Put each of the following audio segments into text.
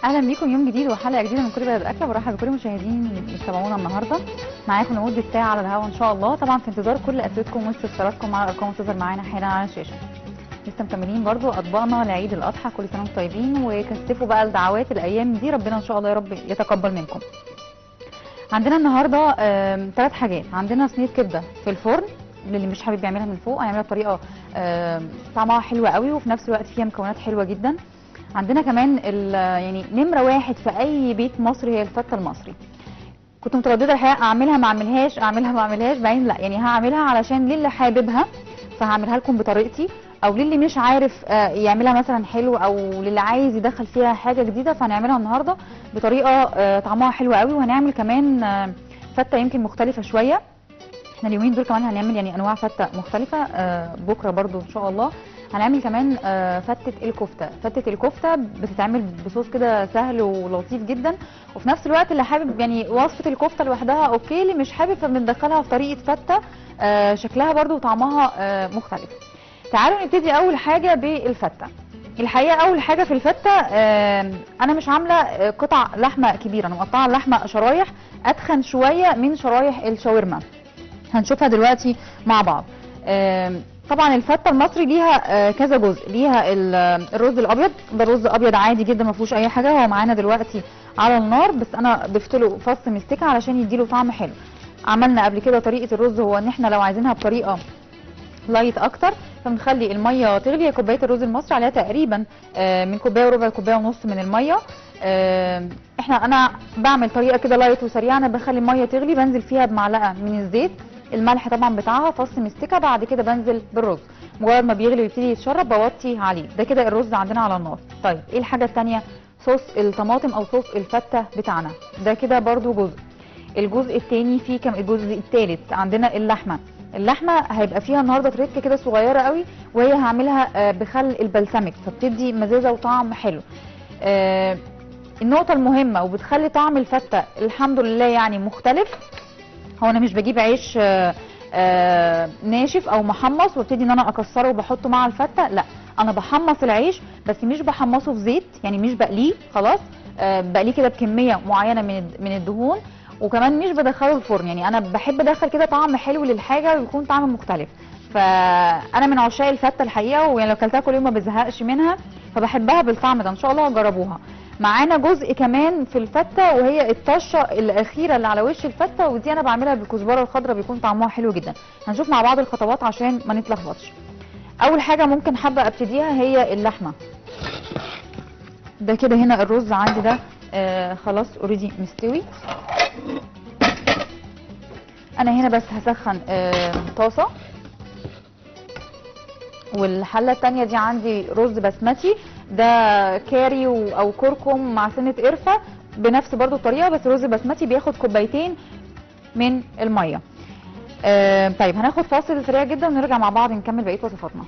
اهلا بيكم يوم جديد وحلقه جديدة من كل بلد اكله. برحب بكل المشاهدين اللي بيتابعونا النهارده معاكم لمدة ساعة على الهواء ان شاء الله. طبعا في انتظار كل اسئلتكم واستفساراتكم على الارقام اللي بتظهر معانا حالا على الشاشة. لسه مكملين برضو اطباقنا لعيد الاضحى، كل سنة وانتم طيبين، وكثفوا بقى الدعوات الايام دي، ربنا ان شاء الله يا رب يتقبل منكم. عندنا النهارده 3 حاجات. عندنا صينية كبده في الفرن للي مش حابب يعملها من فوق، هنعملها بطريقة طعمها حلو قوي وفي نفس الوقت فيها مكونات حلوة جدا. عندنا كمان يعني نمره 1 في اي بيت مصري هي الفته المصري. كنت مترددة الحقيقة اعملها ما اعملهاش، اعملها ما اعملهاش، بعدين لا يعني هعملها علشان للي حاببها فهعملها لكم بطريقتي، او للي مش عارف يعملها مثلا حلو، او للي عايز يدخل فيها حاجة جديدة، فهنعملها النهارده بطريقة طعمها حلو قوي. وهنعمل كمان فته يمكن مختلفة شوية، احنا اليومين دول كمان هنعمل يعني انواع فته مختلفة، بكره برضو ان شاء الله هنعمل كمان فتة الكفتة. فتة الكفتة بتتعمل بصوص كده سهل ولطيف جدا، وفي نفس الوقت اللي حابب يعني وصفة الكفتة لوحدها okay، اللي مش حابب فبندخلها في طريقة فتة شكلها برضو وطعمها مختلف. تعالوا نبتدي اول حاجة بالفتة. الحقيقة اول حاجة في الفتة انا مش عاملة قطع لحمة كبيرة، انا مقطعة اللحمة شرايح اتخن شوية من شرايح الشاورما، هنشوفها دلوقتي مع بعض. طبعا الفته المصري ليها كذا جزء، ليها الرز الابيض، ده رز ابيض عادي جدا ما فيهوش اي حاجة، هو معانا دلوقتي على النار، بس انا ضفت له فص مستكه علشان يديله طعم حلو. عملنا قبل كده طريقه الرز، هو ان احنا لو عايزينها بطريقة light اكتر فبنخلي المية تغلي. كوباية الرز المصري عليها تقريبا من كوباية وربع لكوبايه ونص من المية. انا بعمل طريقه كده light وسريعة، انا بخلي المية تغلي، بنزل فيها بمعلقه من الزيت، الملح طبعا بتاعها، فص مستكه، بعد كده بنزل بالرز، مجرد ما بيغلي ويبتدي يتشرب بوطي عليه. ده كده الرز عندنا على النار. طيب ايه الحاجة الثانية؟ صوص الطماطم او صوص الفته بتاعنا، ده كده برضو جزء. الجزء الثاني فيه كم؟ الجزء الثالث عندنا اللحمة. اللحمة هيبقى فيها النهارده تريك كده صغيرة قوي، وهي هعملها بخل البلسمك، فبتدي مزازه وطعم حلو. النقطة المهمة وبتخلي طعم الفته الحمد لله يعني مختلف، هو انا مش بجيب عيش ناشف او محمص وابتدي ان انا اكسره وبحطه مع الفته، لا انا بحمص العيش بس مش بحمصه في زيت، يعني مش بقليه خلاص، بقليه كده بكمية معينة من الدهون، وكمان مش بدخله الفرن. يعني انا بحب ادخل كده طعم حلو للحاجة ويكون طعم مختلف. فانا من عشاق الفته الحقيقة، ويعني لو كلتها كل يوم ما بزهقش منها، فبحبها بالطعم ده، ان شاء الله هجربوها. معانا جزء كمان في الفته وهي الطشه الاخيرة اللي على وش الفته، ودي انا بعملها بالكزبره الخضراء، بيكون طعمها حلو جدا. هنشوف مع بعض الخطوات عشان ما نتلخبطش. اول حاجة ممكن حابة ابتديها هي اللحمة. ده كده هنا الرز عندي ده خلاص already مستوي. انا هنا بس هسخن طاسه، والحله الثانية دي عندي رز بسمتي، ده كاري او كركم مع سنة قرفه بنفس برضو الطريقة، بس رز بسمتي بياخد 2 كوباية من المية. طيب هناخد فاصل سريع جدا ونرجع مع بعض نكمل بقية وصفاتنا.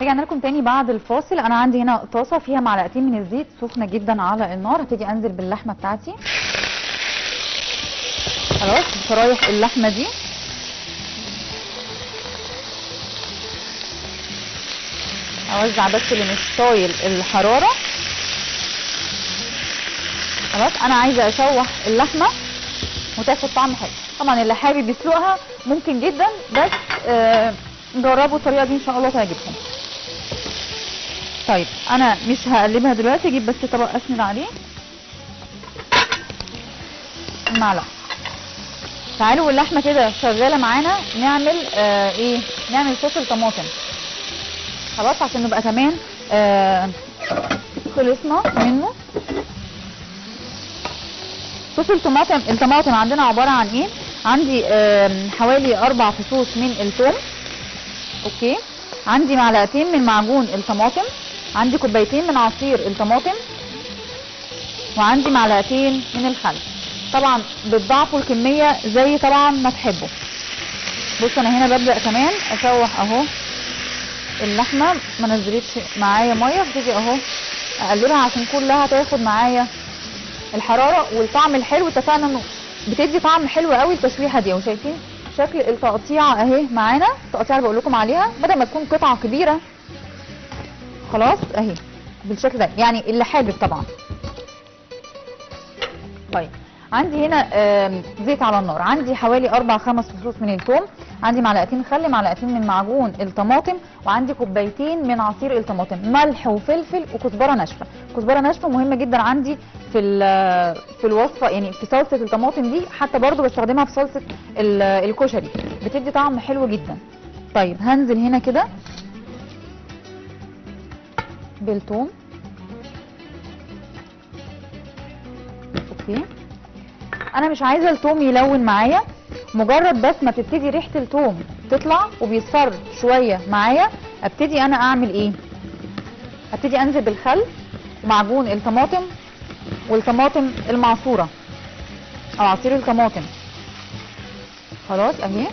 رجعنا لكم تاني بعد الفاصل. انا عندي هنا طاسه فيها معلقتين من الزيت سخنة جدا على النار، هبتدي انزل باللحمه بتاعتي. خلاص شرايح اللحمة دي اوزع بس اللي مش طايل الحرارة. خلاص انا عايزه اشوح اللحمة وتاخد طعم حلو. طبعا اللي حابب يسلقها ممكن جدا، بس جربوا الطريقة دي ان شاء الله تعجبكم. طيب انا مش هقلبها دلوقتي، اجيب بس طبق اسند عليه المعلقة. تعالوا واللحمة كده شغالة معانا نعمل ايه؟ نعمل صوص الطماطم. خلاص عشان نبقى كمان خلصنا منه. صوص الطماطم عندنا عبارة عن ايه؟ عندي حوالي 4 فصوص من الثوم، okay، عندي معلقتين من معجون الطماطم، عندي 2 كوباية من عصير الطماطم، وعندي معلقتين من الخل. طبعا بتضاعفوا الكمية زي طبعا ما تحبوا. بصوا انا هنا ببدا كمان اشوح اهو اللحمة، ما نزلتش معايا مية، بتيجي اهو اقلبها عشان كلها تاخد معايا الحرارة والطعم الحلو. اتفقنا انه بتدي طعم حلو قوي التشويحه دي. وشايفين شكل التقطيعه اهي معانا، التقطيعه اللي بقول لكم عليها بدل ما تكون قطعه كبيرة خلاص اهي بالشكل ده، يعني اللي حابب طبعا. طيب عندي هنا زيت على النار، عندي حوالي 4-5 فصوص من الثوم، عندي معلقتين خل، معلقتين من معجون الطماطم، وعندي كوبايتين من عصير الطماطم، ملح وفلفل وكزبره ناشفة. كزبره ناشفة مهمة جدا عندي في الوصفة، يعني في صلصه الطماطم دي، حتى برضو بستخدمها في صلصه الكشري، بتدي طعم حلو جدا. طيب هنزل هنا كده بالثوم. okay، انا مش عايزه الثوم يلون معايا، مجرد بس ما تبتدي ريحه الثوم تطلع وبيصفر شوية معايا ابتدي انا اعمل ايه؟ ابتدي انزل بالخل ومعجون الطماطم والطماطم المعصوره او عصير الطماطم. خلاص اهي.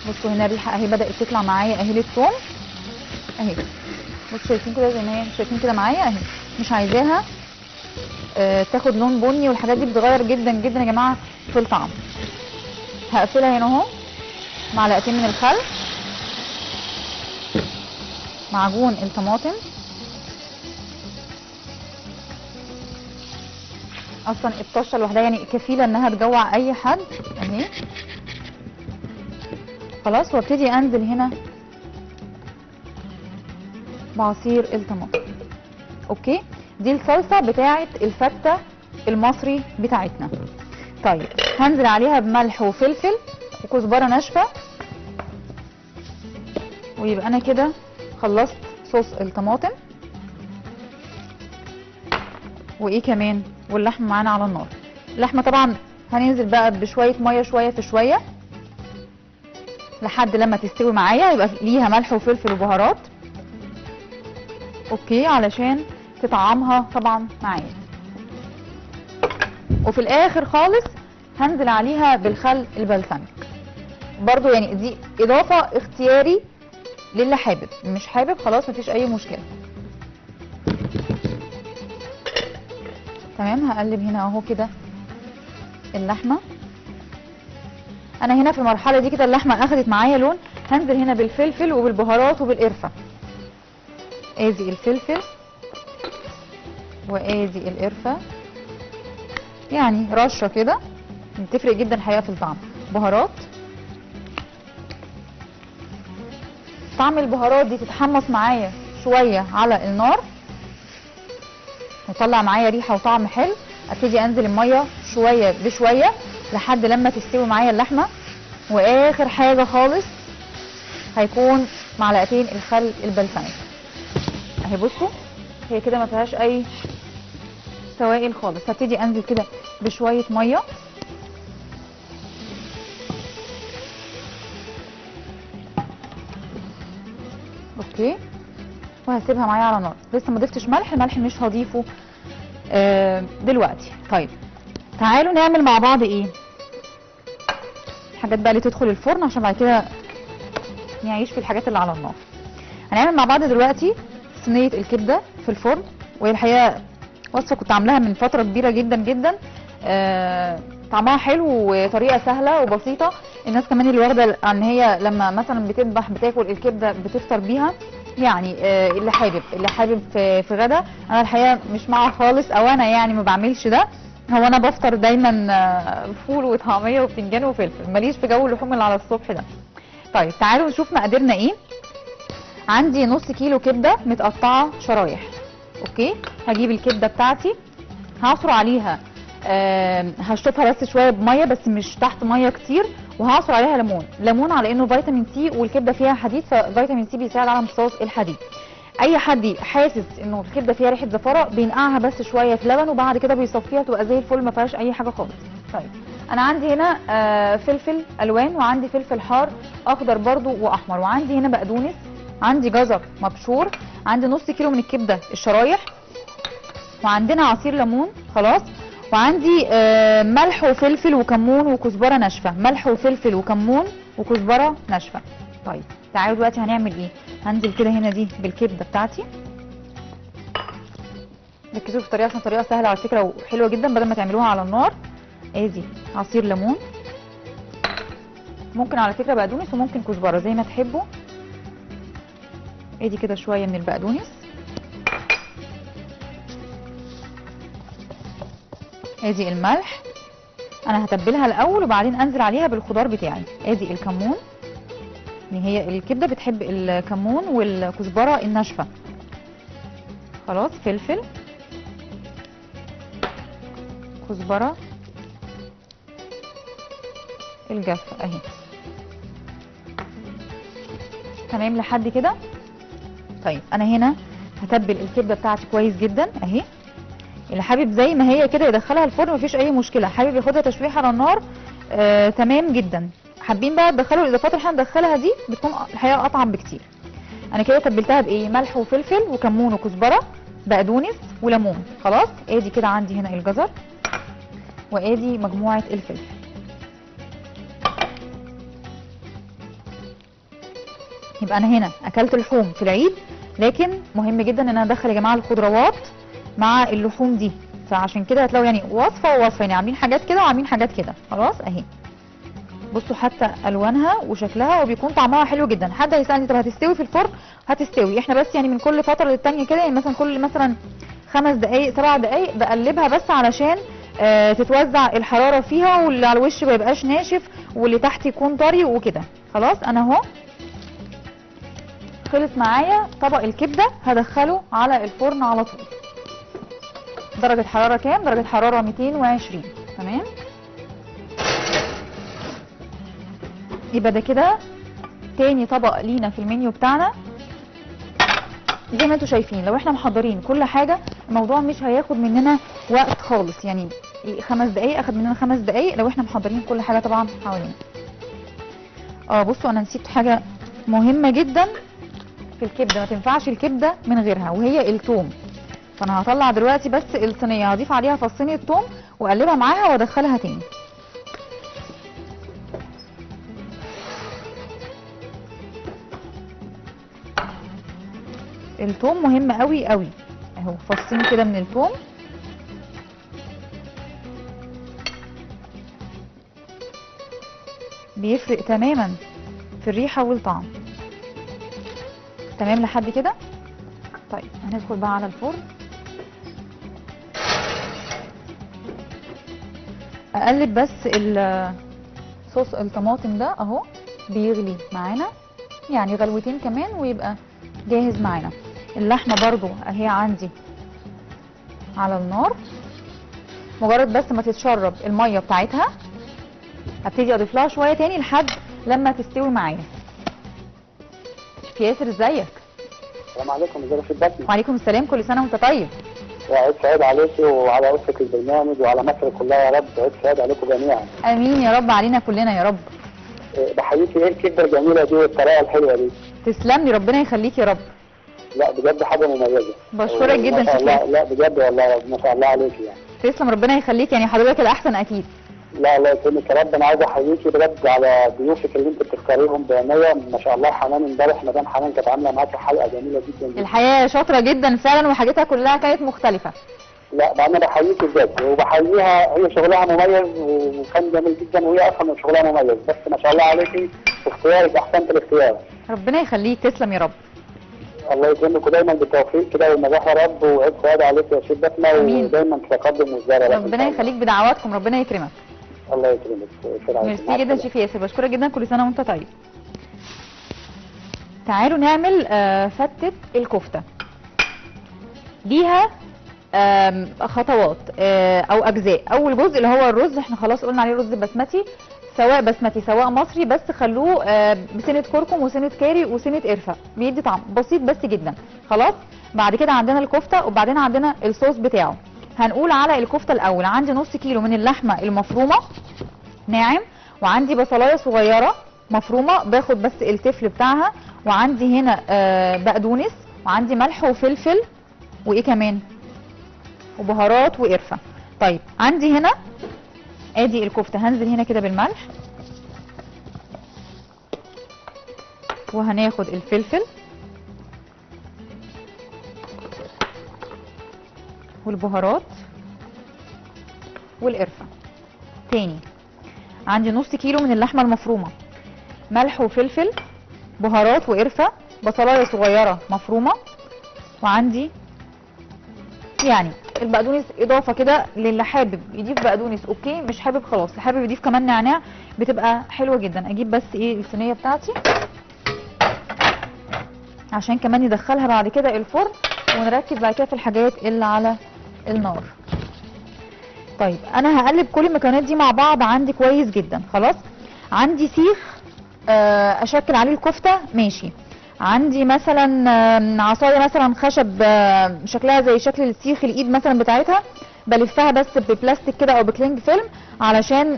بصوا هنا الريحة اهي بدات تطلع معايا اهي للثوم اهي. بصوا شايفين كده زي ما هي، شايفين كده معايا اهي. مش عايزاها تاخد لون بني، والحاجات دي بتغير جدا جدا يا جماعة في الطعم. هقفلها هنا اهو، معلقتين من الخل، معجون الطماطم. اصلا الطشه لوحدها يعني كفيله انها تجوع اي حد اهي. خلاص، وابتدي انزل هنا بعصير الطماطم. okay، دي الصلصه بتاعه الفته المصري بتاعتنا. طيب هنزل عليها بملح وفلفل وكزبره ناشفة، ويبقى انا كده خلصت صوص الطماطم. وايه كمان؟ واللحمة معانا على النار. اللحمة طبعا هننزل بقى بشوية مية، شوية في شوية لحد لما تستوي معايا، يبقى ليها ملح وفلفل وبهارات. okay، علشان تطعمها طبعا معايا. وفي الاخر خالص هنزل عليها بالخل البلسمك برضو، يعني دي اضافه اختياري للي حابب، مش حابب خلاص مفيش اي مشكلة. تمام، هقلب هنا اهو كده اللحمة. انا هنا في المرحلة دي كده اللحمة اخدت معايا لون، هنزل هنا بالفلفل وبالبهارات وبالقرفه. ادي الفلفل وادي القرفه، يعني رشه كده بتفرق جدا الحقيقة في الطعم. بهارات، طعم البهارات دي تتحمص معايا شوية على النار وطلع معايا ريحه وطعم حلو. ابتدي انزل المية شوية بشوية لحد لما تستوي معايا اللحمة. واخر حاجة خالص هيكون معلقتين الخل البلسمك اهي. بصوا هي كده ما فيهاش اي سوائل خالص. هبتدي انزل كده بشوية مية. okay، وهسيبها معايا على النار. لسه ما ضفتش ملح، الملح مش هضيفه دلوقتي. طيب تعالوا نعمل مع بعض ايه الحاجات بقى اللي تدخل الفرن عشان بعد كده نعيش في الحاجات اللي على النار. هنعمل مع بعض دلوقتي صينية الكبده في الفرن، وهي الحقيقة وصفه كنت عاملاها من فترة كبيرة جدا جدا. طعمها حلو وطريقه سهلة وبسيطة. الناس كمان اللي واخده ان هي لما مثلا بتذبح بتاكل الكبده بتفطر بيها، يعني اللي حابب، اللي حابب في غدا. انا الحقيقة مش معها خالص، او انا يعني ما بعملش ده. هو انا بفطر دايما فول وطعميه وبتنجان وفلفل، ماليش في جو اللحوم اللي على الصبح ده. طيب تعالوا نشوف مقاديرنا ايه. عندي نص كيلو كبده متقطعه شرايح. okay، هجيب الكبده بتاعتي هعصر عليها، هشطفها بس شوية بميه، بس مش تحت مية كتير، وهعصر عليها ليمون. ليمون على انه فيتامين سي، والكبده فيها حديد، ففيتامين سي بيساعد على امتصاص الحديد. اي حد حاسس انه الكبده فيها ريحه زفاره بينقعها بس شوية في لبن، وبعد كده بيصفيها تبقى زي الفل ما فيهاش اي حاجة خالص. طيب انا عندي هنا فلفل الوان، وعندي فلفل حار اخضر برده واحمر، وعندي هنا بقدونس، عندي جزر مبشور، عندي نص كيلو من الكبده الشرايح، وعندنا عصير ليمون خلاص، وعندي ملح وفلفل وكمون وكزبره ناشفة، ملح وفلفل وكمون وكزبره ناشفة. طيب تعالوا دلوقتي هنعمل ايه. هنزل كده هنا دي بالكبده بتاعتي. ركزوا في الطريقة عشان طريقه سهلة على فكرة وحلوه جدا بدل ما تعملوها على النار. ادي عصير ليمون، ممكن على فكرة بقدونس وممكن كزبره زي ما تحبوا. ادي كده شوية من البقدونس، ادي الملح. انا هتبلها الاول وبعدين انزل عليها بالخضار بتاعي. ادي الكمون، ان هي الكبده بتحب الكمون والكزبره الناشفه. خلاص، فلفل، كزبره الجافه اهي. تمام لحد كده. طيب انا هنا هتبل الكبده بتاعتي كويس جدا اهي. اللي حابب زي ما هي كده يدخلها الفرن مفيش اي مشكلة، حابب ياخدها تشويح على النار تمام جدا. حابين بقى تدخلوا الاضافات اللي احنا هندخلها دي بتكون الحقيقة اطعم بكتير. انا كده تبلتها بايه؟ ملح وفلفل وكمون وكزبره، بقدونس وليمون. خلاص ادي كده عندي هنا الجزر، وادي مجموعة الفلفل. يبقى انا هنا اكلت لحوم في العيد، لكن مهم جدا ان انا ادخل يا جماعة الخضروات مع اللحوم دي، فعشان كده هتلاقوا يعني وصفه ووصفه، يعني عاملين حاجات كده وعاملين حاجات كده. خلاص اهي، بصوا حتى الوانها وشكلها وبيكون طعمها حلو جدا. حد هيسالني طب هتستوي في الفرن؟ هتستوي، احنا بس يعني من كل فترة للتانيه كده، يعني مثلا كل مثلا 5 دقائق 7 دقائق بقلبها بس علشان تتوزع الحرارة فيها، واللي على الوش ما يبقاش ناشف واللي تحت يكون طري وكده. خلاص انا اهو خلص معايا طبق الكبده، هدخله على الفرن على طول. درجه حرارة كام؟ درجه حرارة 220. تمام، يبقى ده كده تاني طبق لينا في المنيو بتاعنا. زي ما انتم شايفين لو احنا محضرين كل حاجة الموضوع مش هياخد مننا وقت خالص، يعني 5 دقايق اخد مننا 5 دقايق لو احنا محضرين كل حاجة طبعا حوالينا. بصوا انا نسيت حاجة مهمة جدا في الكبده، ما تنفعش الكبده من غيرها، وهي الثوم. فانا هطلع دلوقتي بس الصينية هضيف عليها فصين الثوم واقلبها معاها وادخلها تاني. الثوم مهم قوي قوي اهو، فصين كده من الثوم. بيفرق تماما في الريحة والطعم. تمام لحد كده. طيب هندخل بقى على الفرن. اقلب بس الصوص الطماطم ده اهو بيغلي معانا، يعني غلوتين كمان ويبقى جاهز معانا. اللحمة برضو اهي عندي على النار، مجرد بس ما تتشرب المية بتاعتها هبتدي اضيف لها شوية تاني لحد لما تستوي معايا. شيف ياسر ازيك؟ السلام عليكم. ازيك يا شيف بسمة؟ وعليكم السلام، كل سنة وانت طيب. وعيد سعيد عليكي وعلى اسره البرنامج وعلى مصر كلها يا رب، عيد سعيد عليكم جميعا. امين يا رب، علينا كلنا يا رب. بحييكي، ايه الكبده الجميلة دي والطريقة الحلوة دي؟ تسلم لي، ربنا يخليك يا رب. لا بجد حاجة مميزة، بشكرك جدا شيف. لا بجد والله ما شاء الله عليكي يعني. تسلم، ربنا يخليك، يعني حضرتك الاحسن اكيد. لا الله يكرمك يا رب. انا عايز احييكي بجد على ضيوفك اللي انت بتختاريهم بعناية ما شاء الله. حنان امبارح مدام حنان كانت عامله معاكي حلقة جميلة جدا جدا. الحقيقة شاطرة جدا فعلا وحاجتها كلها كانت مختلفة. لا انا بحييكي بجد وبحييها، هي شغلها مميز وكان جميل جدا، وهي اصلا شغلها مميز، بس ما شاء الله عليكي في اختيارك، احسنت الاختيار. ربنا يخليك، تسلم يا رب. الله يكرمك ودايما بالتوفيق كده والنجاح يا رب، وعيد سعيد عليك يا شيخ بسمة، ودايما تقدم وزارة. ربنا يخليك بدعواتكم، ربنا يكرمك. الله يكرمك. ميرسي جدا شيف ياسر، بشكرك جدا، كل سنة وانت طيب. تعالوا نعمل فتة الكفتة. ليها خطوات او اجزاء. اول جزء اللي هو الرز، احنا خلاص قلنا عليه رز بسمتي، سواء بسمتي سواء مصري، بس خلوه بسنة كركم وسنة كاري وسنة قرفه، بيدي طعم بسيط بس جدا. خلاص بعد كده عندنا الكفتة، وبعدين عندنا الصوص بتاعه. هنقول على الكفتة الاول. عندي نص كيلو من اللحمة المفرومه ناعم، وعندي بصلايه صغيرة مفرومه باخد بس التفل بتاعها، وعندي هنا بقدونس، وعندي ملح وفلفل وايه كمان، وبهارات وقرفه. طيب عندي هنا ادي الكفتة، هنزل هنا كده بالملح، وهناخد الفلفل والبهارات والقرفه. تاني عندي نص كيلو من اللحمة المفرومه، ملح وفلفل، بهارات وقرفه، بصلايه صغيرة مفرومه، وعندي يعني البقدونس اضافه كده للي حابب يضيف بقدونس okay، مش حابب خلاص، اللي حابب يضيف كمان نعناع بتبقى حلوة جدا. اجيب بس ايه الصينية بتاعتي عشان كمان ندخلها بعد كده الفرن، ونركز بعد كده في الحاجات اللي على النار. طيب انا هقلب كل المكونات دي مع بعض عندي كويس جدا. خلاص عندي سيخ اشكل عليه الكفتة، ماشي. عندي مثلا عصاية مثلا خشب شكلها زي شكل السيخ الايد مثلا بتاعتها، بلفها بس ببلاستيك كده او ب cling film علشان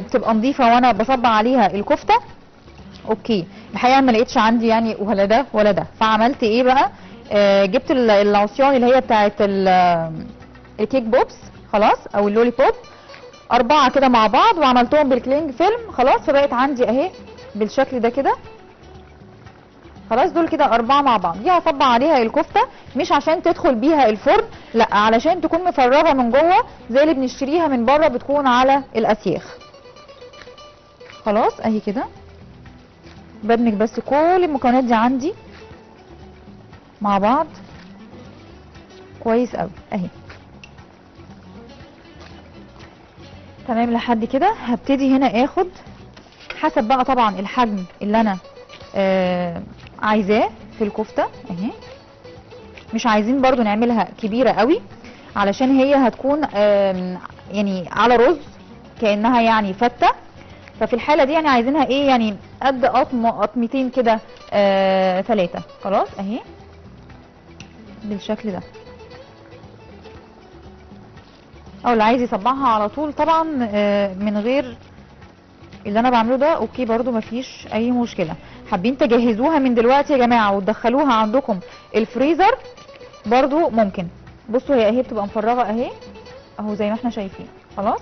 بتبقى نظيفة وانا بصب عليها الكفتة. okay الحقيقة ما لقيتش عندي يعني ولا ده ولا ده، فعملت ايه بقى؟ جبت العصيان اللي هي بتاعت ال cake pops، خلاص، او ال lollipop، 4 كده مع بعض، وعملتهم بال cling film. خلاص فبقت عندي اهي بالشكل ده كده. خلاص دول كده 4 مع بعض. دي هصب عليها الكفتة، مش عشان تدخل بيها الفرن، لا، علشان تكون مفرغة من جوه زي اللي بنشتريها من بره بتكون على الاسياخ. خلاص اهي كده بدمج بس كل المكونات دي عندي مع بعض كويس قوي اهي. تمام لحد كده. هبتدي هنا اخد حسب بقى طبعا الحجم اللي انا عايزاه في الكفتة اهي. مش عايزين برضو نعملها كبيرة قوي علشان هي هتكون يعني على رز كانها يعني فته، ففي الحالة دي يعني عايزينها ايه، يعني قد قطمه قطمتين كده 3. خلاص اهي بالشكل ده. او اللي عايز يصبعها على طول طبعا من غير اللي انا بعمله ده okay برضو مفيش اي مشكلة. حابين تجهزوها من دلوقتي يا جماعة وتدخلوها عندكم الفريزر برضو ممكن. بصوا هي اهي بتبقى مفرغة اهي اهو زي ما احنا شايفين. خلاص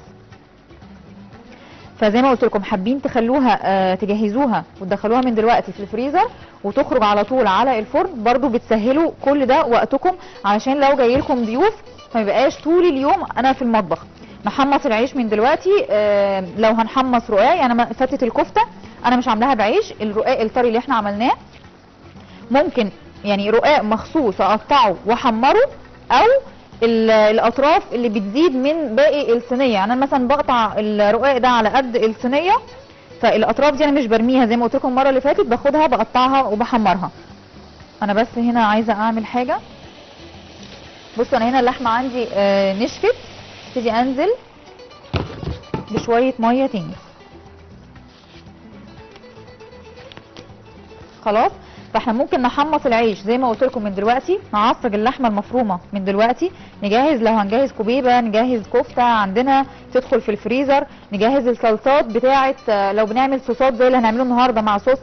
فزي ما قلت لكم حابين تخلوها تجهزوها وتدخلوها من دلوقتي في الفريزر وتخرج على طول على الفرن، برضو بتسهلوا كل ده وقتكم، علشان لو جاي لكم ضيوف ما يبقاش طول اليوم انا في المطبخ. نحمص العيش من دلوقتي، لو هنحمص رقاق، يعني فتة الكفتة انا مش عاملاها بعيش، الرقاق الطري اللي احنا عملناه ممكن يعني رقاق مخصوص اقطعه واحمره، او الاطراف اللي بتزيد من باقي الصينية. يعني انا مثلا بقطع الرقاق ده على قد الصينية، فالاطراف دي انا مش برميها زي ما قلت لكم المرة اللي فاتت، باخدها بقطعها وبحمرها. انا بس هنا عايزه اعمل حاجة. بصوا انا هنا اللحمة عندي نشفت، ابتدي انزل بشوية مية تاني. خلاص فاحنا ممكن نحمص العيش زي ما قلت لكم من دلوقتي، نعصج اللحمة المفرومه من دلوقتي، نجهز لو هنجهز كوبيبه، نجهز كفته عندنا تدخل في الفريزر، نجهز الصلصات بتاعه لو بنعمل صوصات زي اللي هنعمله النهارده مع صوص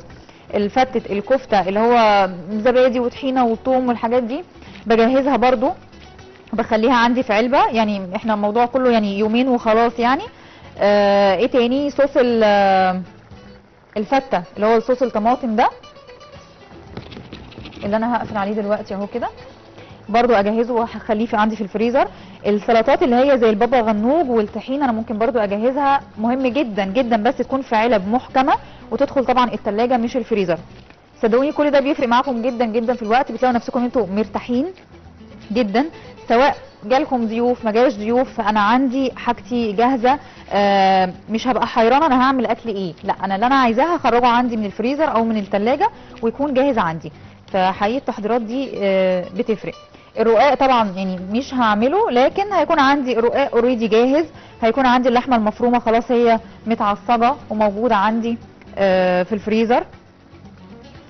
الفتة الكفتة اللي هو زبادي وطحينه وثوم والحاجات دي، بجهزها برده بخليها عندي في علبة. يعني احنا الموضوع كله يعني يومين وخلاص يعني. ايه تاني؟ صوص الفته اللي هو صوص الطماطم ده اللي انا هقفل عليه دلوقتي اهو كده، برضو اجهزة وهخليه في عندي في الفريزر. السلطات اللي هي زي البابا غنوج والطحينه انا ممكن برضو اجهزها، مهم جدا جدا بس تكون في علب محكمة وتدخل طبعا التلاجة مش الفريزر. صدقوني كل ده بيفرق معاكم جدا جدا في الوقت، بتلاقوا نفسكم انتوا مرتاحين جدا، سواء جالكم ضيوف ما جاش ضيوف، فانا عندي حاجتي جاهزة، مش هبقى حيرانه انا هعمل اكل ايه، لا انا اللي انا عايزاها هخرجه عندي من الفريزر او من التلاجة ويكون جاهز عندي. فحقيقي التحضيرات دي بتفرق. الرقاق طبعا يعني مش هعمله، لكن هيكون عندي الرقاق already جاهز، هيكون عندي اللحمة المفرومه خلاص هي متعصجه وموجودة عندي في الفريزر.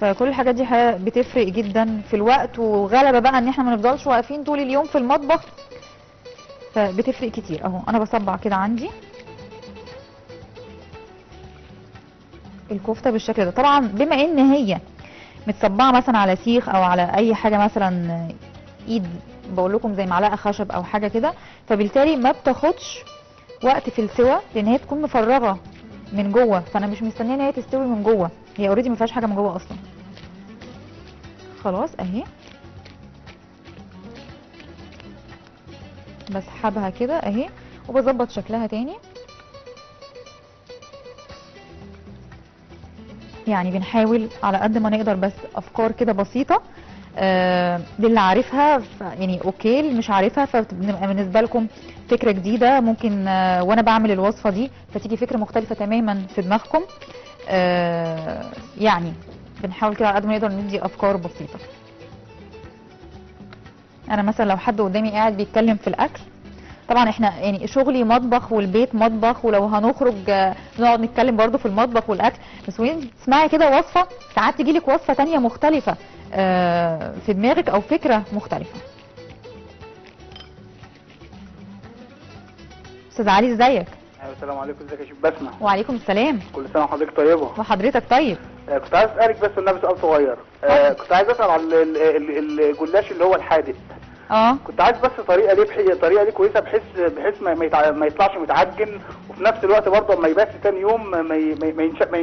فكل الحاجات دي بتفرق جدا في الوقت، وغلبه بقى ان احنا ما نفضلش واقفين طول اليوم في المطبخ، فبتفرق كتير. اهو انا بصبع كده عندي الكفتة بالشكل ده. طبعا بما ان هي متصبعه مثلا على سيخ او على اي حاجة مثلا ايد بقول لكم زي معلقه خشب او حاجة كده، فبالتالي ما بتاخدش وقت في السوى لان هي تكون مفرغة من جوه، فانا مش مستنيه ان هي تستوي من جوه، هي already ما فيهاش حاجة من جوه اصلا. خلاص اهي بسحبها كده اهي وبظبط شكلها تاني. يعني بنحاول على قد ما نقدر بس افكار كده بسيطة، للي عارفها يعني okay، اللي مش عارفها فبتبقى بالنسبة لكم فكرة جديدة، ممكن وانا بعمل الوصفة دي فتيجي فكرة مختلفة تماما في دماغكم. يعني بنحاول كده على قد ما نقدر ندي افكار بسيطة. انا مثلا لو حد قدامي قاعد بيتكلم في الاكل، طبعا احنا يعني شغلي مطبخ والبيت مطبخ، ولو هنخرج نقعد نتكلم برضو في المطبخ والاكل، بس وين تسمعي كده وصفه ساعات تجيلك وصفه تانية مختلفة في دماغك او فكرة مختلفة. استاذ علي ازيك؟ ايوه السلام عليكم، ازيك يا شيف بسمه؟ وعليكم السلام. كل سنة وحضرتك طيبة. وحضرتك طيب. كنت عايز اسالك بس والنبي سؤال صغير. كنت عايز اسال على الجلاش اللي هو الحادق. كنت عايز بس طريقه ليه، طريقه ليه كويسة بحيث ما يطلعش متعجن، وفي نفس الوقت برضه اما يبات تاني يوم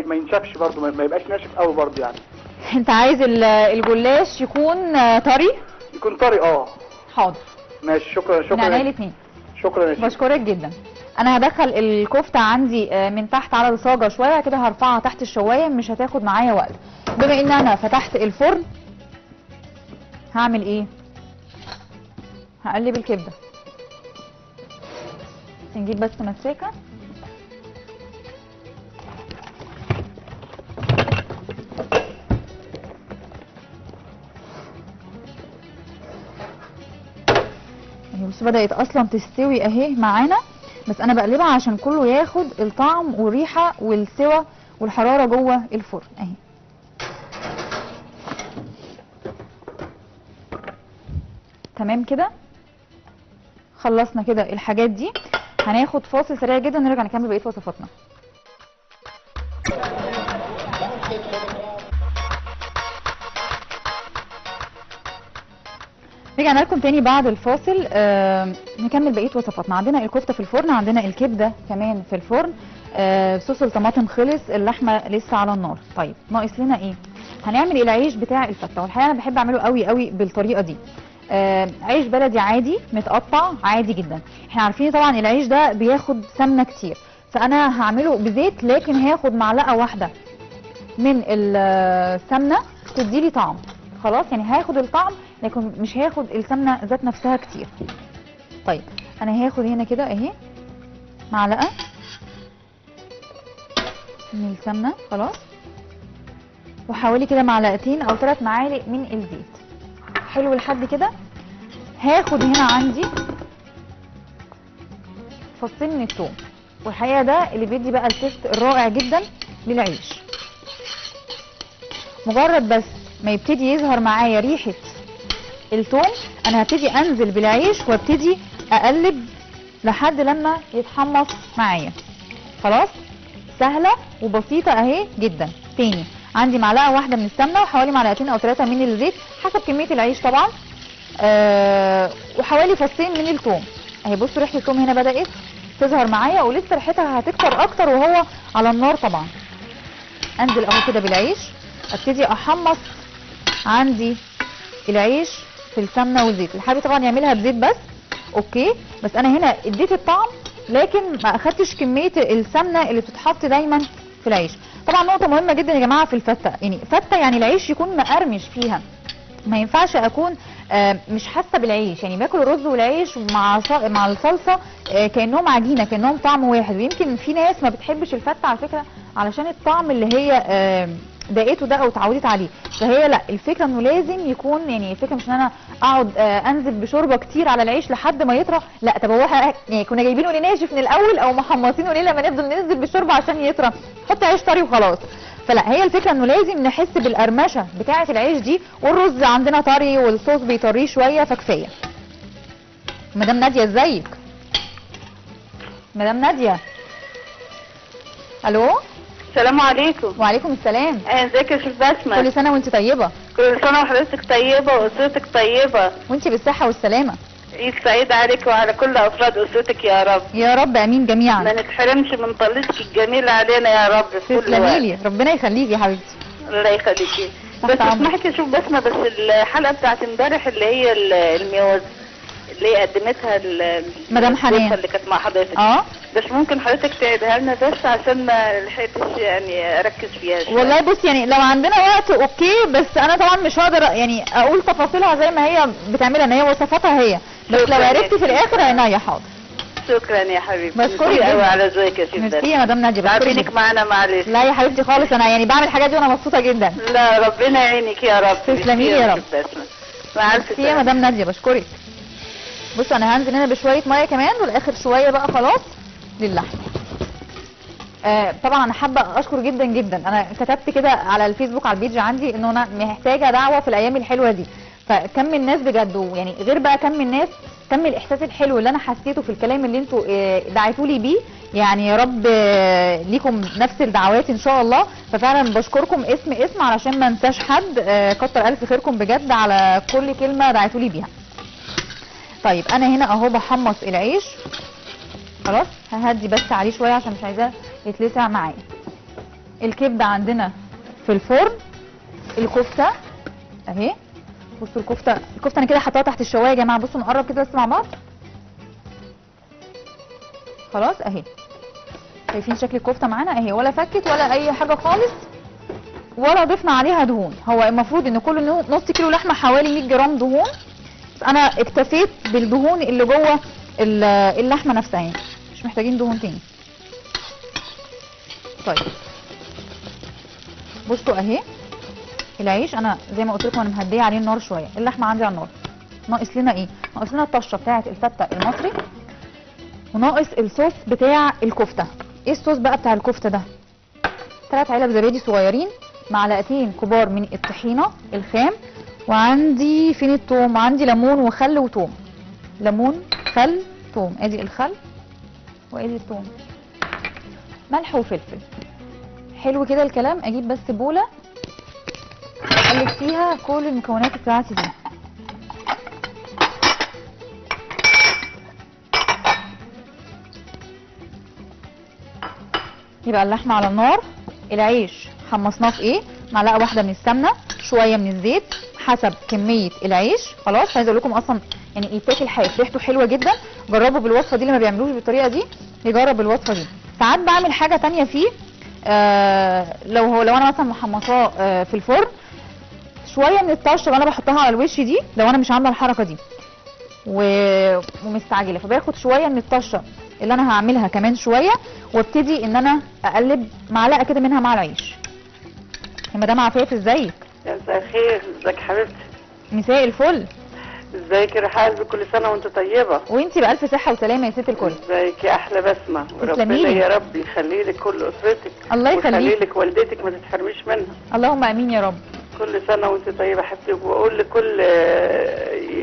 ما ينشفش برضه، ما يبقاش ناشف قوي برضه. يعني انت عايز الجلاش يكون طري؟ يكون طري. حاضر ماشي، شكرا شكرا. من عينيا الاثنين. شكرا يا شيخ، بشكرك جدا. انا هدخل الكفتة عندي من تحت على الصاجه شوية كده، هرفعها تحت الشوايه مش هتاخد معايا وقت. بما ان انا فتحت الفرن هعمل ايه؟ هقلب الكبده. نجيب بس مساكه. اهي بصوا بدأت اصلا تستوي اهي معانا، بس انا بقلبها عشان كله ياخد الطعم والريحه والسوى والحرارة جوه الفرن اهي. تمام كده خلصنا كده الحاجات دي. هناخد فاصل سريع جدا ونرجع نكمل بقية وصفاتنا. رجعنا لكم تاني بعد الفاصل. نكمل بقية وصفاتنا. عندنا الكفتة في الفرن، عندنا الكبده كمان في الفرن، صوص الطماطم خلص، اللحمة لسه على النار. طيب ناقص لنا ايه؟ هنعمل العيش بتاع الفته، والحقيقة انا بحب اعمله قوي قوي بالطريقة دي. عيش بلدي عادي متقطع عادي جدا. احنا عارفين طبعا العيش ده بياخد سمنه كتير، فانا هعمله بزيت، لكن هاخد معلقه واحدة من السمنة تديلي طعم. خلاص يعني هاخد الطعم لكن مش هاخد السمنة ذات نفسها كتير. طيب انا هاخد هنا كده اهي معلقه من السمنة، خلاص، وحوالي كده معلقتين او 3 معالق من الزيت. حلو لحد كده. هاخد هنا عندي فصين من الثوم، والحقيقة ده اللي بيدي بقى التيست الرائع جدا للعيش. مجرد بس ما يبتدي يظهر معايا ريحه الثوم انا هبتدي انزل بالعيش وابتدي اقلب لحد لما يتحمص معايا. خلاص سهلة وبسيطة اهي جدا. تاني عندي معلقه واحدة من السمنة وحوالي معلقتين او 3 من الزيت حسب كمية العيش طبعا، وحوالي فصين من الثوم. اهي بصوا ريحه الثوم هنا بدات تظهر معايا، ولسه ريحتها هتكتر اكتر وهو على النار طبعا. انزل اهو كده بالعيش، ابتدي احمص عندي العيش في السمنة والزيت. اللي حابب طبعا يعملها بزيت بس okay، بس انا هنا اديت الطعم لكن ما اخدتش كمية السمنة اللي بتتحط دايما في العيش. طبعا نقطة مهمة جدا يا جماعة في الفته، يعني فته يعني العيش يكون مقرمش فيها، ما ينفعش اكون مش حاسه بالعيش، يعني باكل الرز والعيش مع الصلصه كانهم عجينه، كانهم طعم واحد. ويمكن في ناس ما بتحبش الفته على فكرة علشان الطعم اللي هي دقيته ده او اتعودت عليه، فهي لا، الفكرة انه لازم يكون، يعني الفكرة مش ان انا اقعد انزل بشوربه كتير على العيش لحد ما يطرى، لا طب هو يعني كنا جايبينه ليه ناشف من الاول او محمصينه ليه لما نفضل ننزل بالشوربه عشان يطرى؟ حط عيش طري وخلاص. فلا، هي الفكرة انه لازم نحس بالقرمشه بتاعه العيش دي، والرز عندنا طري والصوص بيطريه شوية فكفايه. مدام ناديه ازيك؟ مدام ناديه الو. السلام عليكم. وعليكم السلام. ازيك يا شيف بسمة؟ كل سنة وانت طيبة. كل سنة وحضرتك طيبة واسرتك طيبة. وانت بالصحة والسلامة. عيد سعيد عليك وعلى كل افراد اسرتك يا رب. يا رب امين جميعا. ما نتحرمش من طلتك الجميلة علينا يا رب في كل وقت. تسلمي لي، ربنا يخليكي يا حبيبتي. الله يخليكي. بس اسمحي شوف بسمة، بس الحلقة بتاعت امبارح اللي هي الميوز اللي هي قدمتها مدام حنان اللي كانت مع حضرتك، بس ممكن حضرتك تعيدها لنا بس عشان ما لحقتش يعني اركز فيها شوية. والله بص يعني لو عندنا وقت okay، بس انا طبعا مش هقدر يعني اقول تفاصيلها زي ما هي بتعملها، ان هي وصفاتها هي، بس لو عرفتي في الاخر عينيا. حاضر. شكرا يا حبيبتي. بشكرك قوي على ذوقك يا شيف. ميرسي يا مدام ناديه، بشكرك معانا. معلش. لا يا حبيبتي خالص، انا يعني بعمل الحاجات دي وانا مبسوطة جدا. لا ربنا يعينك يا رب. تسلمي لي يا رب. مع الف سلامه يا مدام ناديه، بشكرك. بصوا انا هنزل هنا بشوية مية كمان، والاخر شوية بقى خلاص للحم. طبعا انا حابة اشكر جدا جدا، انا كتبت كده على الفيسبوك على ال page عندي انه انا محتاجه دعوه في الايام الحلوة دي، فكم الناس بجد، يعني غير بقى كم الناس، كم الاحساس الحلو اللي انا حسيته في الكلام اللي انتوا دعيتوا لي بيه، يعني يا رب ليكم نفس الدعوات ان شاء الله. ففعلا بشكركم اسم اسم علشان ما انساش حد، كتر الف خيركم بجد على كل كلمة دعيتوا لي بيها. طيب انا هنا اهو بحمص العيش خلاص، ههدي بس عليه شوية عشان مش عايزاه يتلسع معايا. الكبده عندنا في الفرن، الكفتة اهي. بصوا الكفتة، الكفتة انا كده حطاها تحت الشوايه يا جماعة، بصوا نقرب كده بس مع بعض. خلاص اهي، شايفين شكل الكفتة معانا اهي، ولا فكت ولا اي حاجة خالص، ولا ضفنا عليها دهون. هو المفروض ان كل نص كيلو لحمه حوالي 100 جرام دهون، بس انا اكتفيت بالدهون اللي جوه اللحمة نفسها، يعني مش محتاجين دهون تاني. طيب بصوا اهي العيش، انا زي ما قلت لكم انا مهديه عليه النار شوية، اللحمة عندي على النار. ناقص لنا ايه؟ ناقص لنا الطشه بتاعه الفته المصري، وناقص الصوص بتاع الكفتة. ايه الصوص بقى بتاع الكفتة ده؟ 3 علب زبادي صغيرين، معلقتين كبار من الطحينه الخام، وعندي فين التوم؟ عندي ليمون وخل وتوم. ليمون خل توم، ادي الخل وادي التوم، ملح وفلفل. حلو كده الكلام. اجيب بس بوله اقلب فيها كل المكونات بتاعتي دي. يبقى اللحمة على النار، العيش حمصناه في ايه؟ معلقه واحدة من السمنة، شوية من الزيت حسب كمية العيش. خلاص عايزه اقول لكم اصلا يعني يتاكل حاف، ريحته حلوة جدا. جربوا بالوصفه دي، اللي ما بيعملوش بالطريقة دي يجرب الوصفة دي. ساعات بعمل حاجة ثانية فيه، لو انا مثلا محمصاه في الفرن، شوية من الطشه اللي انا بحطها على الوش دي، لو انا مش عامله الحركة دي ومستعجله، فباخد شوية من الطشه اللي انا هعملها كمان شوية، وابتدي ان انا اقلب معلقه كده منها مع العيش. يا مدام عفاف ازيك؟ مساء الخير. ازيك حبيبتي؟ مساء الفل. ازيك يا رحال؟ كل سنة وانت طيبة. وانت بالف صحة وسلامه يا ست الكل. ازيك يا احلى بسمه، وربنا يا رب يخلي لك كل اسرتك. الله يخليك، ويخلي لك والدتك ما تتحرميش منها. اللهم امين يا رب. كل سنة وانت طيبة حبيبتي. وبقول لكل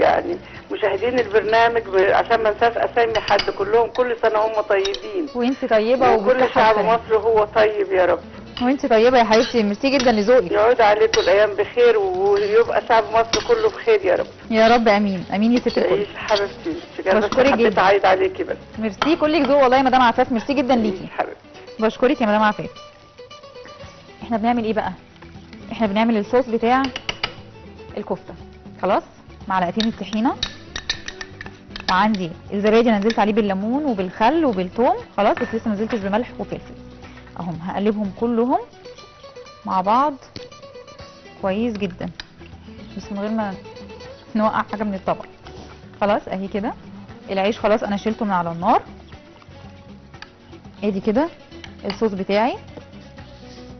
يعني مشاهدين البرنامج عشان ما انساش اسامي حد، كلهم كل سنة هم طيبين. وانت طيبة وكل شعب مصر هو طيب يا رب. وانت طيبة يا حبيبتي، ميرسي جدا لذوقك. يعود عليكم الايام بخير ويبقى شعب مصر كله بخير يا رب. يا رب امين امين يا ست الكل. حبيبتي بشكرك جدا، حبيت اعيد عليكي بس. ميرسي كلك ذوق والله يا مدام عفاف، ميرسي جدا ليكي حبيبتي. بشكرك يا مدام عفاف. احنا بنعمل ايه بقى؟ احنا بنعمل الصوص بتاع الكفتة. خلاص معلقتين الطحينه، وعندي الزبادي انا نزلت عليه بالليمون وبالخل وبالثوم، خلاص بس لسه ما نزلتش بملح وفلفل. اهم هقلبهم كلهم مع بعض كويس جدا، بس من غير ما نوقع حاجة من الطبق. خلاص اهي كده العيش خلاص انا شلته من على النار. ادي كده الصوص بتاعي،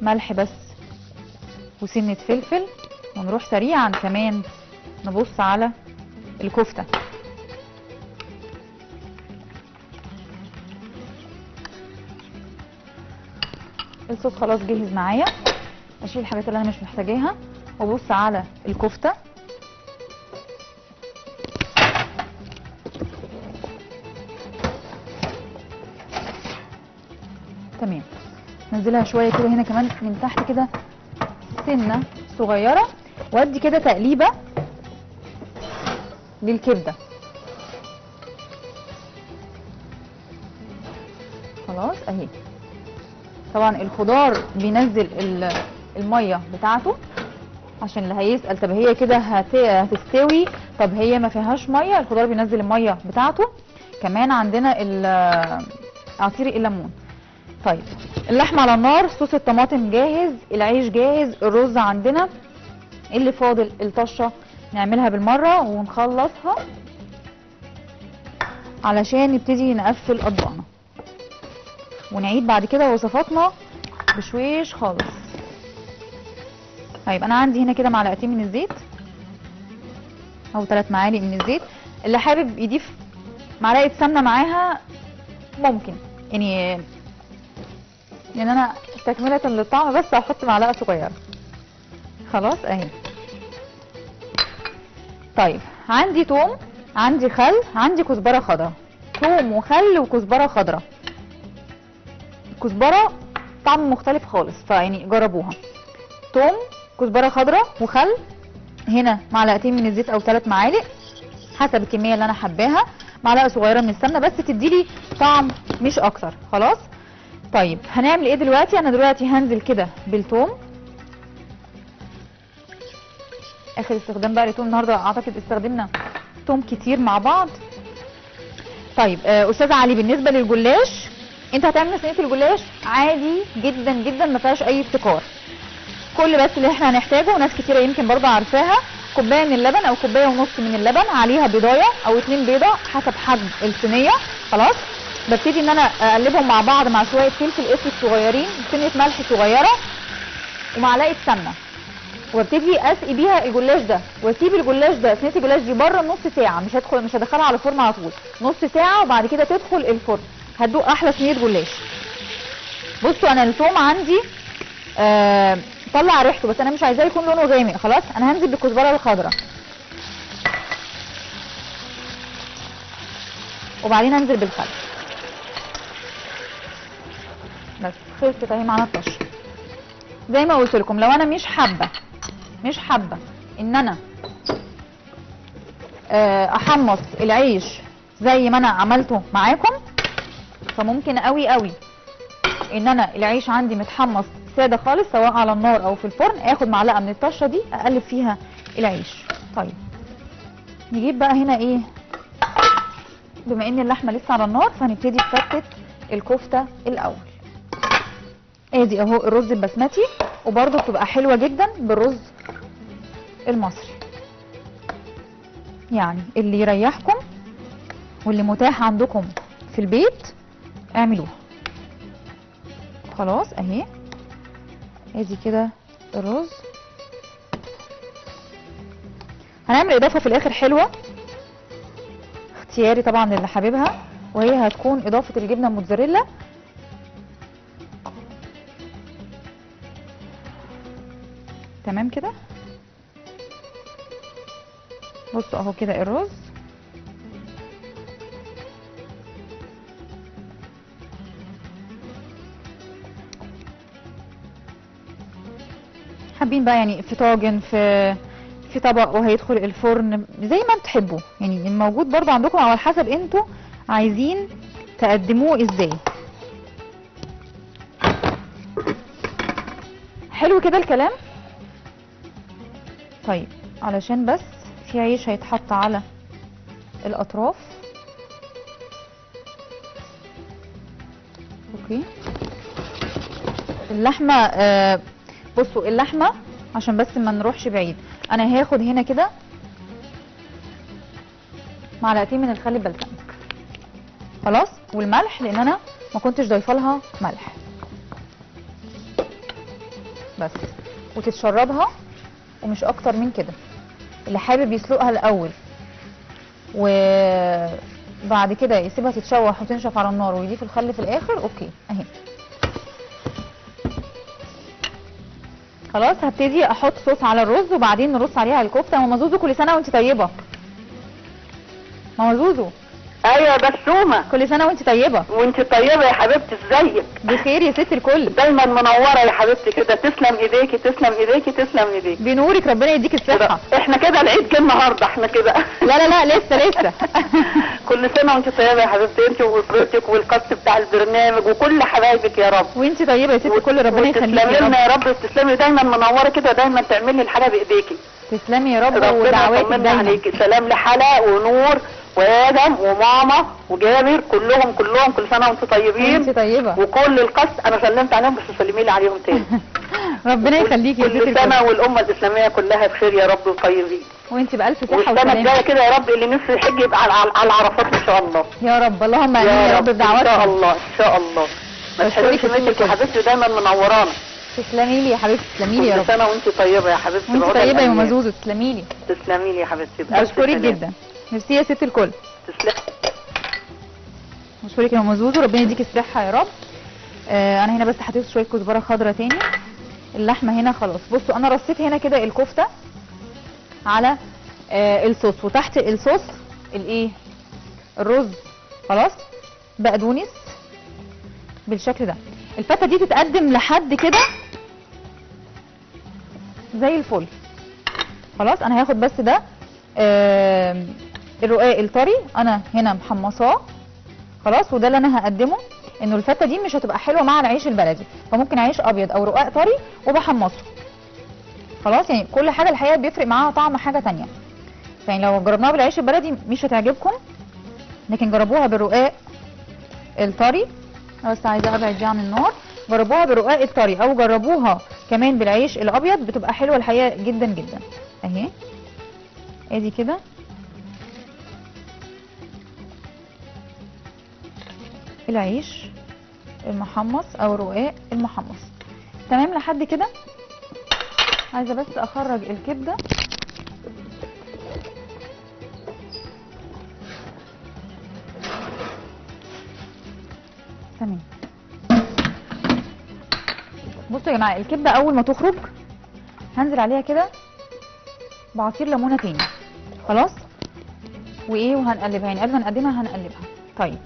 ملح بس وسنة فلفل. ونروح سريعا كمان نبص على الكفتة. الصوص خلاص جهز معايا، اشيل الحاجات اللي انا مش محتاجاها وابص على الكفتة. تمام. نزلها شوية كده هنا كمان من تحت كده سنة صغيرة، وادي كده تقليبه للكبده. خلاص اهي. طبعا الخضار بينزل المية بتاعته، عشان اللي هيسأل طب هي كده هتستوي، طب هي ما فيهاش مية، الخضار بينزل المية بتاعته. كمان عندنا عصير الليمون. طيب اللحمة على النار، صوص الطماطم جاهز، العيش جاهز، الرز عندنا، اللي فاضل الطشه نعملها بالمرة ونخلصها علشان نبتدي نقفل اطباقنا ونعيد بعد كده وصفاتنا بشويش خالص. طيب انا عندي هنا كده معلقتين من الزيت او 3 معالق من الزيت، اللي حابب يضيف معلقه سمنه معاها ممكن، يعني انا تكمله للطعم بس هحط معلقه صغيرة. خلاص اهي. طيب عندي توم، عندي خل، عندي كزبره خضراء. توم وخل وكزبره خضراء. الكزبره طعم مختلف خالص، فيعني جربوها. توم، كزبره خضراء، وخل. هنا معلقتين من الزيت او 3 معالق حسب الكمية اللي انا حباها، معلقه صغيرة من السمنة بس تديلي طعم مش اكتر. خلاص. طيب هنعمل ايه دلوقتي؟ انا دلوقتي هنزل كده بالثوم. اخر استخدام بقى للثوم النهارده، اعتقد استخدمنا ثوم كتير مع بعض. طيب استاذ علي، بالنسبة للجلاش انت هتعمل صينية الجلاش عادي جدا جدا، ما فيهاش اي ابتكار. كل بس اللي احنا هنحتاجه، وناس كتيرة يمكن برضه عارفاها، كوباية من اللبن او كوباية ونص من اللبن، عليها بيضايه او 2 بيضة حسب حجم الصينية. خلاص ببتدي ان انا اقلبهم مع بعض مع شوية فلفل اسود صغيرين، سنة ملح صغيرة، ومعلقة سمنه، وابتدي اسقي بيها الجلاش ده، واسيب الجلاش ده، صينية الجلاش دي بره نص ساعة، مش هدخلها على الفرن على طول، نص ساعة وبعد كده تدخل الفرن، هتدوق احلى صينية جلاش. بصوا انا الثوم عندي طلع ريحته، بس انا مش عايزاه يكون لونه غامق. خلاص انا هنزل بالكزبره الخضراء، وبعدين هنزل بالخل. بس خلصت اهي معانا الطشه. زي ما قلت لكم لو انا مش حابة ان انا احمص العيش زي ما انا عملته معاكم، فممكن قوي قوي ان انا العيش عندي متحمص ساده خالص سواء على النار او في الفرن، اخد معلقه من الطشه دي اقلب فيها العيش. طيب نجيب بقى هنا ايه، بما ان اللحمة لسه على النار فهنبتدي نفتت الكفتة الاول. ادي اهو الرز البسمتي، وبرده بتبقى حلوة جدا بالرز المصري، يعني اللي يريحكم واللي متاح عندكم في البيت اعملوها. خلاص اهي ادي كده الرز. هنعمل اضافه في الاخر حلوة اختياري طبعا للي حاببها، وهي هتكون اضافه الجبنة الموتزاريلا. تمام كده. بصوا اهو كده الرز. حابين بقى يعني في طاجن، في طبق وهيدخل الفرن، زي ما انتوا تحبوا، يعني الموجود برضو عندكم او على حسب انتوا عايزين تقدموه ازاي. حلو كده الكلام. طيب علشان بس في عيش هيتحط على الاطراف. okay اللحمة، بصوا اللحمة عشان بس ما نروحش بعيد، انا هاخد هنا كده معلقتين من الخل البلسمك، خلاص، والملح لان انا ما كنتش ضايفه لها ملح بس، وتتشربها ومش اكتر من كده. اللي حابب يسلقها الاول وبعد كده يسيبها تتشوح وتنشف على النار ويضيف الخل في الاخر، okay اهي. خلاص هبتدي احط صوص على الرز وبعدين نرص عليها الكفتة. ماما زوزو كل سنة وانت طيبة. ماما زوزو ايوه يا بسومه. كل سنة وانت طيبة. وانت طيبة يا حبيبتي، ازيك؟ بخير يا ست الكل. دايما منورة يا حبيبتي كده، تسلم ايديكي تسلم ايديكي تسلم ايديكي. بنورك، ربنا يديك الصحة. احنا كده العيد جه النهارده، احنا كده. لا لا لا لسه لسه. كل سنة وانت طيبة يا حبيبتي، انت واسرتك والقص بتاع البرنامج وكل حبايبك يا رب. وانت طيبة يا ست الكل، ربنا يخليكي تسلمي لنا يا رب. تسلمي، دايما منورة كده، دايما تعملي الحاجة بايديكي. تسلمي يا رب، ودعواتك دايما عليكي. سلام لحلا ونور وادم وماما وجابر، كلهم كلهم كل سنة وانتم طيبين. وانت طيبة. وكل القص انا سلمت عليهم، بس سلمي لي عليهم تاني. ربنا يخليكي يا ست كل سنة والامه الاسلامية كلها بخير يا رب وطيبين. وانت بالف صحة وسلامه. والسنة الجاية كده يا رب اللي نفسه يحج يبقى على العرفات ان شاء الله. يا رب، اللهم امين يا رب بدعواتك ان شاء الله. ان شاء الله. ما تحرمش منك يا حبيبتي، دايما منورانا. تسلمي لي يا حبيبتي، تسلمي لي يا رب. كل سنة وانت طيبة يا حبيبتي. وانت طيبة يا ام زوزو، تسلمي لي. تسلمي لي يا حبيبتي، بشكرك جدا. ميرسي يا ست الكل. تسلم. بشكرك يا ام زوزو، ربنا يديك الصحة يا رب. انا هنا بس حطيت شوية كزبره خضراء تاني. اللحمة هنا خلاص. بصوا انا رصيت هنا كده الكفتة على الصوص، وتحت الصوص الايه؟ الرز. خلاص بقدونس بالشكل ده. الفته دي تتقدم لحد كده زي الفل. خلاص انا هاخد بس ده الرقاق الطري، انا هنا محمصاه خلاص، وده اللي انا هقدمه. انه الفته دي مش هتبقى حلوة مع العيش البلدي، فممكن عيش ابيض او رقاق طري وبحمصه. خلاص يعني كل حاجة الحقيقة بيفرق معاها طعم حاجة ثانية. يعني لو جربناها بالعيش البلدي مش هتعجبكم، لكن جربوها بالرقاق الطري. بس عايزه ابعد دي عن النار. جربوها بالرقاق الطري او جربوها كمان بالعيش الابيض، بتبقى حلوة الحقيقة جدا جدا. اهي ادي كده العيش المحمص او الرقاق المحمص. تمام لحد كده. عايزه بس اخرج الكبده. تمام. بصوا يا جماعة، الكبده اول ما تخرج هنزل عليها كده بعصير ليمونه تاني. خلاص وايه، وهنقلبها. يعني قبل ما نقدمها هنقلبها. طيب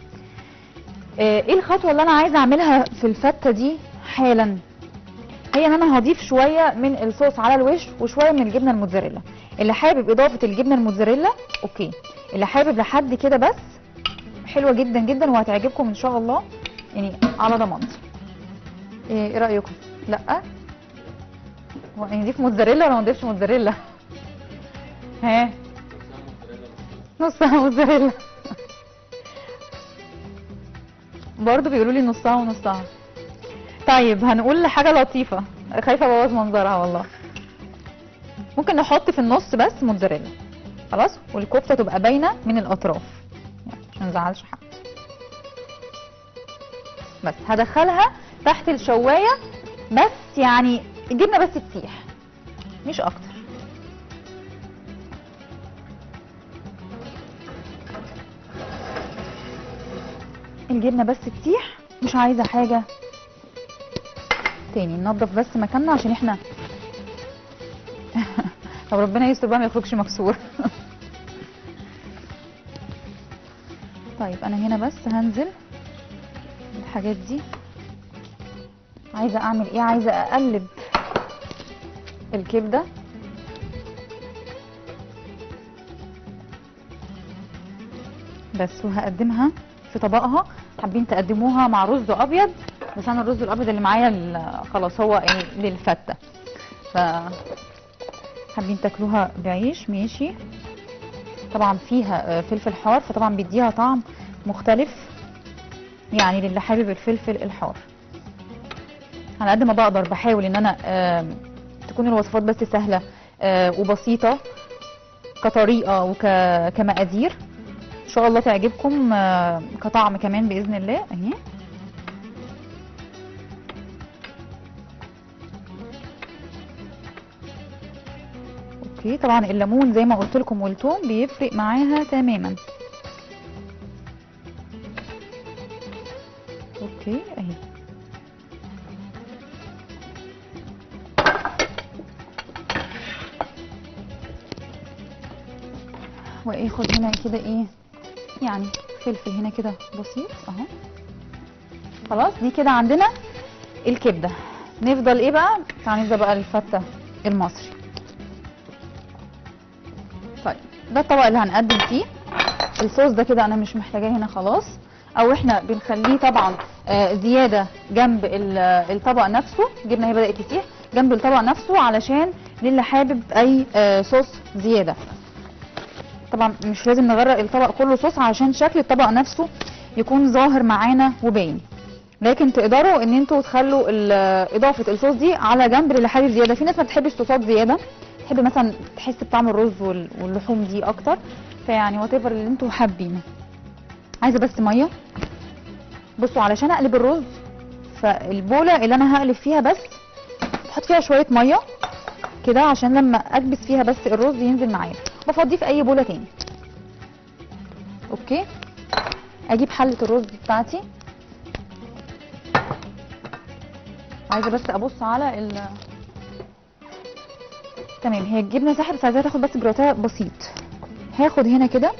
ايه الخطوة اللي انا عايزه اعملها في الفته دي حالا؟ هي ان انا هضيف شوية من الصوص على الوش وشوية من الجبنة الموتزاريلا. اللي حابب اضافه الجبنة الموتزاريلا okay، اللي حابب لحد كده بس حلوة جدا جدا وهتعجبكم ان شاء الله، يعني على ضمانتي. ايه رايكم؟ لا نضيف موتزاريلا ولا ما نضيفش موتزاريلا؟ ها، نصها موتزاريلا. برضه بيقولوا لي نصها ونصها. طيب هنقول حاجة لطيفة، خايفة ابوظ منظرها والله. ممكن نحط في النص بس موتزاريلا خلاص، والكفته تبقى باينة من الاطراف عشان ما نزعلش حد. بس هدخلها تحت الشوايه بس، يعني الجبنة بس تسيح مش اكتر. الجبنة بس تسيح، مش عايزه حاجة تاني. ننضف بس مكاننا عشان احنا طب ربنا يستر بقى ما يخرجش مكسور. طيب انا هنا بس هنزل الحاجات دي. عايزه اعمل ايه؟ عايزه اقلب الكبده. بس، وهقدمها في طبقها. حابين تقدموها مع رز ابيض، بس انا الرز الابيض اللي معايا خلاص هو يعني للفته، ف حابين تاكلوها بعيش ماشي. طبعا فيها فلفل حار، فطبعا بيديها طعم مختلف يعني للي حابب الفلفل الحار. على قد ما بقدر بحاول ان انا تكون الوصفات بس سهلة وبسيطة كطريقه وكمقادير، ان شاء الله تعجبكم كطعم كمان باذن الله. اهي okay. طبعا الليمون زي ما قلت لكم والثوم بيفرق معاها تماما. okay اهي. واخد هنا كده ايه يعني فلفل هنا كده بسيط اهو. خلاص دي كده عندنا الكبده. نفضل ايه بقى؟ تعالى نبدا بقى الفته المصري. طيب ده الطبق اللي هنقدم فيه الصوص ده كده، انا مش محتاجاه هنا خلاص، او احنا بنخليه طبعا زيادة جنب الطبق نفسه. جبنه هي بدات تسيح جنب الطبق نفسه علشان للي حابب اي صوص زيادة. طبعا مش لازم نغرق الطبق كله صوص عشان شكل الطبق نفسه يكون ظاهر معانا وباين، لكن تقدروا ان انتوا تخلوا اضافه الصوص دي على جنب للي حابب زيادة. في ناس ما بتحبش صوصات زيادة، تحب مثلا تحس بطعم الرز واللحوم دي اكتر، فيعني whatever اللي انتوا حابينه. عايزه بس مية. بصوا علشان اقلب الرز، فالبوله اللي انا هقلب فيها بس بحط فيها شوية مية كده عشان لما اكبس فيها بس الرز ينزل معايا، بفضيه في اي بوله تاني. okay، اجيب حله الرز بتاعتي. عايزه بس ابص على تمام. هي الجبنة ساحب بس عايزاها تاخد بس جراتاه بسيط. هاخد هنا كده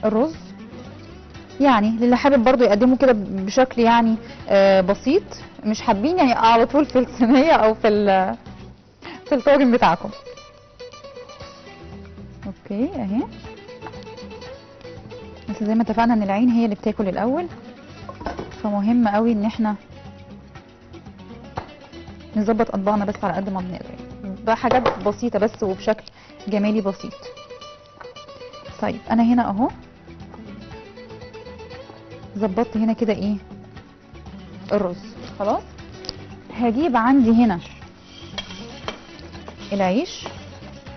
الرز، يعني للي حابب برضو يقدمه كده بشكل يعني بسيط، مش حابين يعني على طول في الصينية او في الطاجن بتاعكم. okay اهي، بس زي ما اتفقنا ان العين هي اللي بتاكل الاول، فمهم قوي ان احنا نظبط اطباقنا بس على قد ما بنقدر، بحاجات بسيطة بس وبشكل جمالي بسيط. طيب انا هنا اهو ظبطت هنا كده ايه الرز. خلاص هجيب عندي هنا العيش،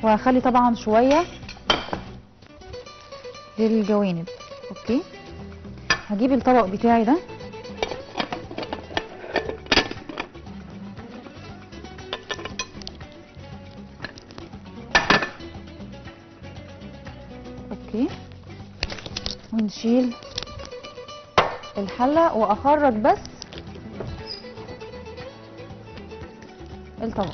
وهخلي طبعا شوية للجوانب. okay هجيب الطبق بتاعي ده، okay، ونشيل الحلة واخرج بس الطبق.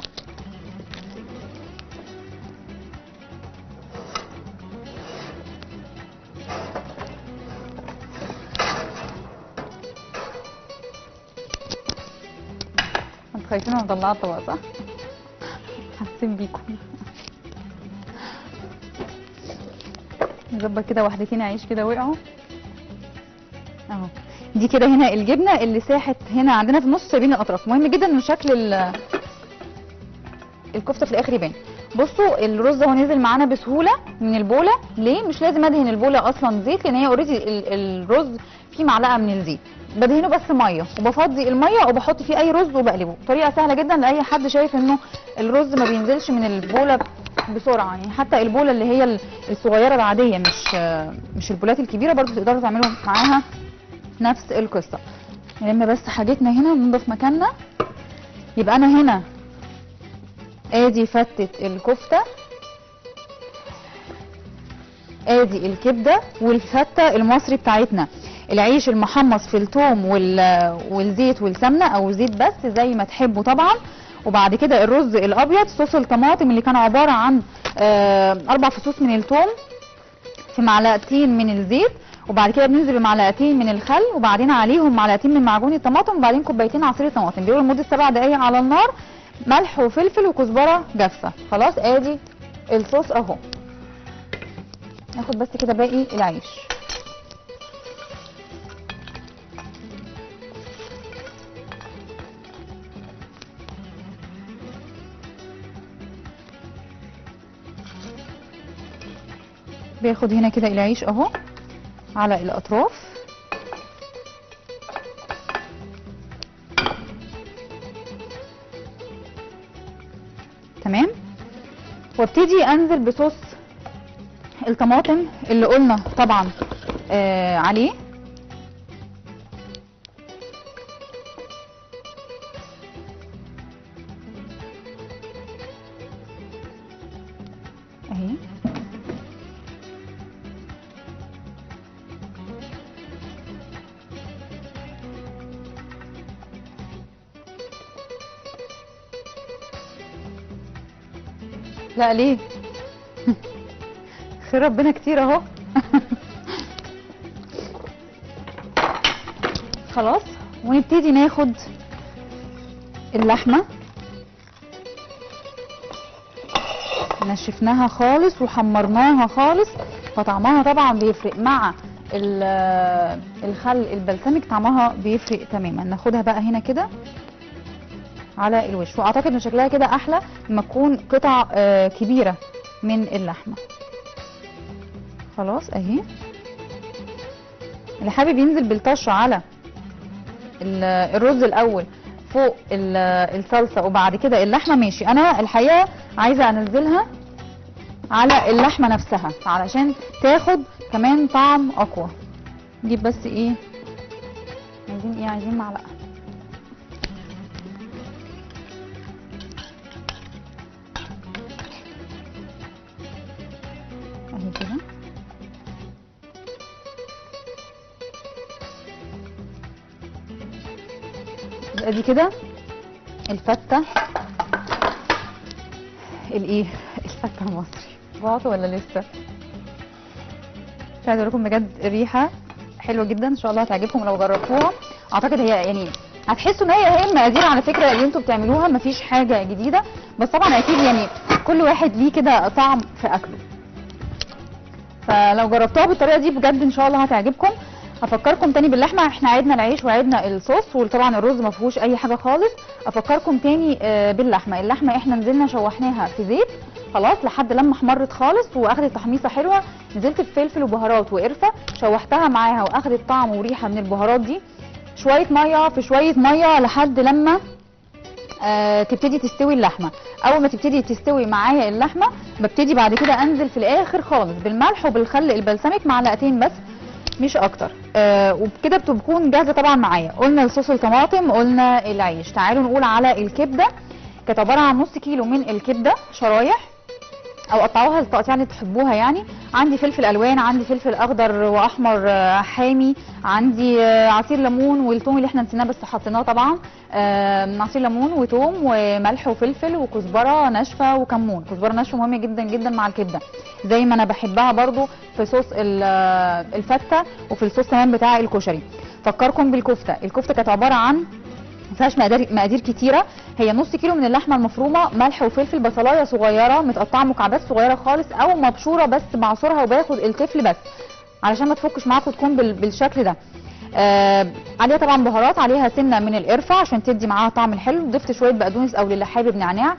انتوا خايفين وانا مطلعه الطبق صح؟ حاسين بيكم. نظبط كده واحدتين عيش كده وقعوا اهو. دي كده هنا الجبنة اللي ساحت هنا عندنا في النص بين الاطراف. مهم جدا ان شكل الكفتة في الاخر يبان. بصوا الرز اهو نزل معانا بسهولة من البوله. ليه؟ مش لازم ادهن البوله اصلا زيت، لان هي already الرز فيه معلقه من الزيت. بدهنه بس مية وبفضي المية وبحط فيه اي رز وبقلبه. طريقه سهلة جدا لاي حد شايف انه الرز ما بينزلش من البوله بسرعة، يعني حتى البوله اللي هي الصغيرة العادية، مش البولات الكبيرة، برضو تقدروا تعملوا معاها نفس القصة. نلم بس حاجتنا هنا وننضف مكاننا. يبقى انا هنا ادي فتة الكفتة، ادي الكبده والفته المصري بتاعتنا، العيش المحمص في الثوم والزيت والسمنه او زيت بس زي ما تحبوا طبعا، وبعد كده الرز الابيض، صوص الطماطم اللي كان عبارة عن 4 فصوص من الثوم في معلقتين من الزيت، وبعد كده بننزل بمعلقتين من الخل، وبعدين عليهم معلقتين من معجون الطماطم، وبعدين كوبايتين عصير طماطم. بيقولوا لمدة 7 دقايق على النار، ملح وفلفل وكزبره جافة. خلاص ادي الصوص اهو. ناخد بس كده باقي العيش. باخد هنا كده العيش اهو على الاطراف. تمام. وابتدي انزل بصوص الطماطم اللي قلنا طبعا عليه. اهي لا ليه؟ خير ربنا كتير اهو. خلاص، ونبتدي ناخد اللحمة، نشفناها خالص وحمرناها خالص، فطعمها طبعا بيفرق مع الخل البلسمك، طعمها بيفرق تماما. ناخدها بقى هنا كده على الوش، واعتقد ان شكلها كده احلى لما تكون قطع كبيرة من اللحمة. خلاص اهي. اللي حابب ينزل بالطشه على الرز الاول فوق الصلصه وبعد كده اللحمة ماشي. انا الحقيقة عايزه انزلها على اللحمة نفسها علشان تاخد كمان طعم اقوى. نجيب بس ايه، عايزين ايه، عايزين معلقه. اهي كده. يبقى دي كده الفته الايه، الفته المصري. بعته ولا لسه؟ مش عايزه اقول لكم بجد الريحة حلوة جدا، ان شاء الله هتعجبكم لو جربتوها. اعتقد هي يعني هتحسوا ان هي المقادير على فكرة اللي انتوا بتعملوها، مفيش حاجة جديدة، بس طبعا اكيد يعني كل واحد ليه كده طعم في اكله، فلو جربتوها بالطريقة دي بجد ان شاء الله هتعجبكم. افكركم تاني باللحمه، احنا عدنا العيش وعدنا الصوص، وطبعا الرز ما فيهوش اي حاجة خالص. افكركم تاني باللحمه. اللحمة احنا نزلنا شوحناها في زيت خلاص لحد لما احمرت خالص واخدت تحميصه حلوة، نزلت بفلفل وبهارات وقرفه، شوحتها معاها واخدت طعم وريحه من البهارات دي، شوية مية في شوية مية لحد لما تبتدي تستوي اللحمة. اول ما تبتدي تستوي معايا اللحمة ببتدي بعد كده انزل في الاخر خالص بالملح وبالخل البلسمك، معلقتين بس مش اكتر. وبكده بتكون جاهزة طبعا معايا. قلنا الصوص الطماطم، قلنا العيش. تعالوا نقول على الكبده. كانت عبارة عن نص كيلو من الكبده شرايح او قطعوها التقطيع اللي تحبوها يعني. عندي فلفل الوان، عندي فلفل اخضر واحمر حامي، عندي عصير ليمون والثوم اللي احنا نسيناه بس حطيناه طبعا، عصير ليمون وثوم وملح وفلفل وكزبره ناشفة وكمون. كزبره ناشفة مهمة جدا جدا مع الكبده، زي ما انا بحبها برضو في صوص الفته وفي الصوص كمان بتاع الكشري. فكركم بالكفته. الكفتة كانت عبارة عن ما فيهاش مقادير كتيرة، هي نص كيلو من اللحمة المفرومه، ملح وفلفل، بصلايه صغيرة متقطعه مكعبات صغيرة خالص او مبشوره بس بعصرها وباخد التفل بس علشان ما تفكش معاكم، تكون بالشكل ده. عليها طبعا بهارات، عليها سنة من القرفه عشان تدي معاها طعم الحلو، ضفت شوية بقدونس او للي حابب نعناع.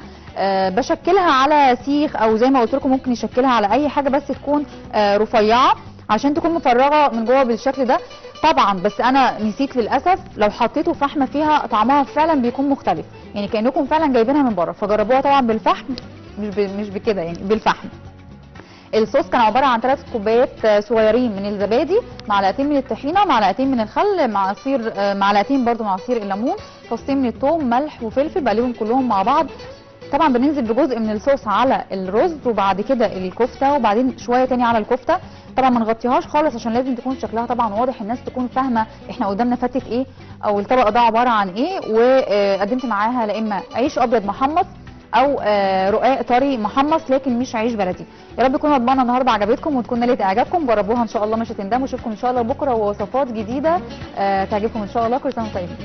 بشكلها على سيخ او زي ما قلت لكم ممكن يشكلها على اي حاجة بس تكون رفيعة عشان تكون مفرغة من جوه بالشكل ده طبعا. بس انا نسيت للاسف، لو حطيتوا فحمه فيها طعمها فعلا بيكون مختلف، يعني كانكم فعلا جايبينها من بره، فجربوها طبعا بالفحم مش بكده يعني، بالفحم. الصوص كان عبارة عن 3 كوبايات صغيرين من الزبادي، معلقتين من الطحينه، معلقتين من الخل، مع عصير معلقتين برده مع عصير الليمون، فصين من الثوم، ملح وفلفل، بقلبهم كلهم مع بعض. طبعا بننزل بجزء من الصوص على الرز وبعد كده الكفتة وبعدين شوية تاني على الكفتة. طبعا ما نغطيهاش خالص عشان لازم تكون شكلها طبعا واضح، الناس تكون فاهمه احنا قدامنا فتة ايه او الطبق ده عبارة عن ايه. وقدمت معاها لا اما عيش ابيض محمص او رقاق طري محمص، لكن مش عيش بلدي. يا رب يكون اطباقنا النهارده عجبتكم وتكون نالت اعجابكم. جربوها ان شاء الله مش هتندموا. اشوفكم ان شاء الله بكره ووصفات جديدة تعجبكم ان شاء الله. كل سنة وانتم طيبين.